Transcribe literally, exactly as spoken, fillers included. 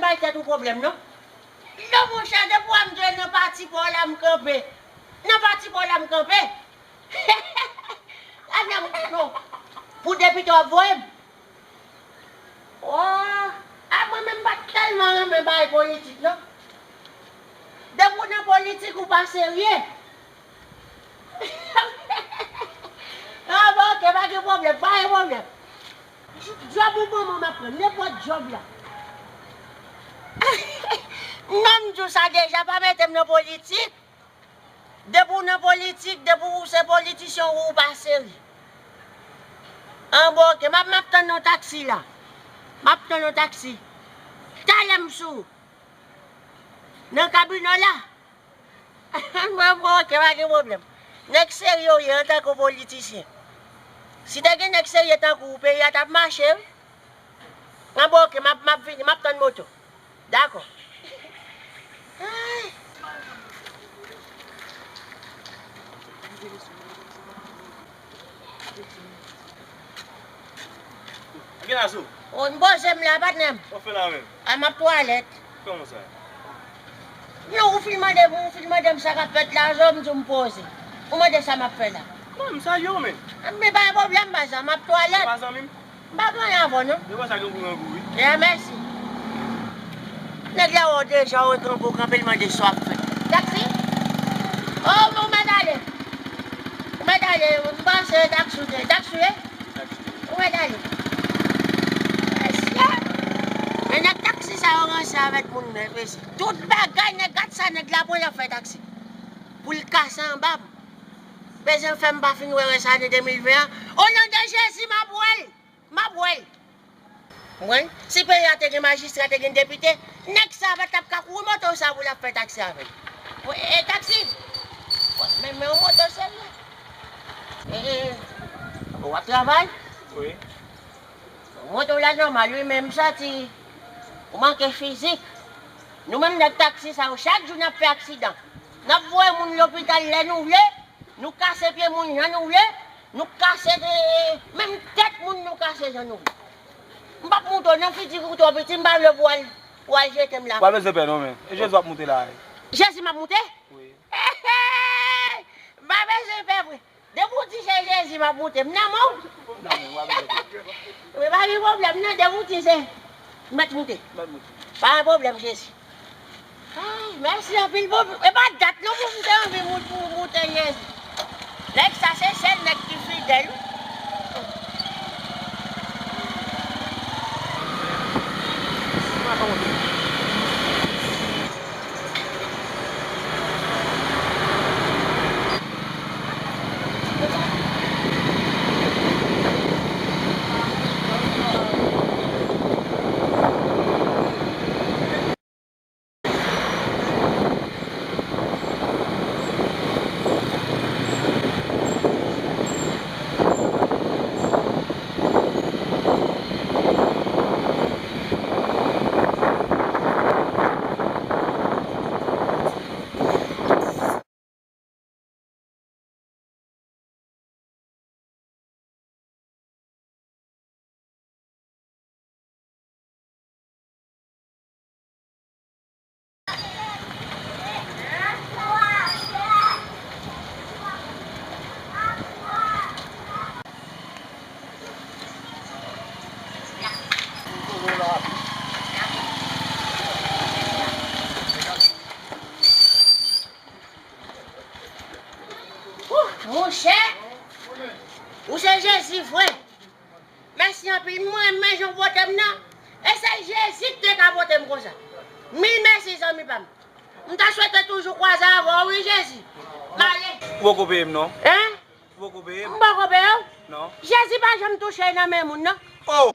bay tèt ou pwoblèm, non. Non, monchè, depi w a m di w nan pati pa w la m kanpe. Nan pati pa w la m kanpe. Gade m, non. Pou depite w ap voye m. Oh, a mwen menm m pa t tèlman renmen bagay politik, non. Depi w nan politik, ou pa serye. Ah, bon, ok, pa gen pwoblèm, pa gen pwoblèm. Djòb ou ban mwen, m ap pran nenpòt djòb la. Non, m di w sa deja, pa mete m nan politik. Depi w nan politik, depi w se politisyen, ou pa serye. An, bon, ok, m ap, m ap tann yon taksi la. M ap tann yon taksi. Talè m sou. Nan kabine w la. Mwen, bon, ok, pa gen pwoblèm. Nèg serye w ye antanke yon politisyen. Si te gen nèg serye tankou w, peyi a t ap mache, wi. An, bon, ok, m ap, m ap vini, m ap tann moto. Dakò. Ay. Gen la sou. O, m poze m la, patnè m. Sa w fè la menm? A, m ap twalèt. Kòman sa? Non, ou fin mande m, ou fin mande m sa k ap fèt la, jodi m poze. Ou mande sa m ap fè la. Non, m salye w, men. A, men pa gen pwoblèm, baz, m ap twalèt. Ou pa zanmi m? M pa gen anyen avè w, non. Devan sa gen pou grangou, wi. Ya, mèsi. Nèg la wè w deja, w wè grangou kanpe, l mande sa w ap fè. Taksi? O, men w mèt ale. Ou mèt ale, m panse taksi w te, taksi w ye? Ou mèt ale. Mesye! Men nèg taksi sa yo ranse avèk moun, men mesye. Tout bagay, nèg, gad sa nèg la pran, l ap fè taksi. Pou l kase anba m. Bezwen fè m pa fin wè rès ane de mil ven an. O non de Jezi, m ap wè l. M ap wè l. Mwen, si peyi a te gen majistra, te gen depite, nèg sa pa t ap ka kouri moto sa pou l ap fè taksi avè l. Mwen, e, taksi! Mwen, men, men yon moto serye. E, e, w ap travay? Wi. Moto w la nòmal, wi, men m santi ou manke fizik. Nou menm nèg taksi sa yo, chak jou n ap fè aksidan. N ap voye moun lopital lè nou vle, nou kase pye moun jan nou vle, nou kase, e, menm tèt moun nou kase jan nou vle. M p ap moute w non, figi w twò piti, m pa vle pou w al, pou w al jete m la. W pa bezwen pè non, men. E Jezi w ap moute la, wi. Jezi m ap moute? Wi. M pa bezwen pè vre. Depi w di se Jezi m ap moute, m nan men w. Nan men w, pa gen pwoblèm. Wi, pa gen pwoblèm, non, depi w di se, m mèt moute. Mèt moute. Pa gen pwoblèm, Jezi. Ay, mèsi anpil. Bon, e pa dat non pou m te anvi moute, moute, Jezi. Nèg sa se sèl nèg ki fidèl, wi. Ou, monchè, ou se Jezi vre. Mèsi anpil. Mwen renmen jan w pote m nan. E se Jezi ki te ka pote m konsa. Mil mèsi, zanmi pa m. M ta swete toujou kwaze avè w, wi, Jezi. M ale. Ou poko peye m, non? Hein? Ou poko peye m? M poko peye w? Non. Jezi pa janm touche nan men moun, non. Oh!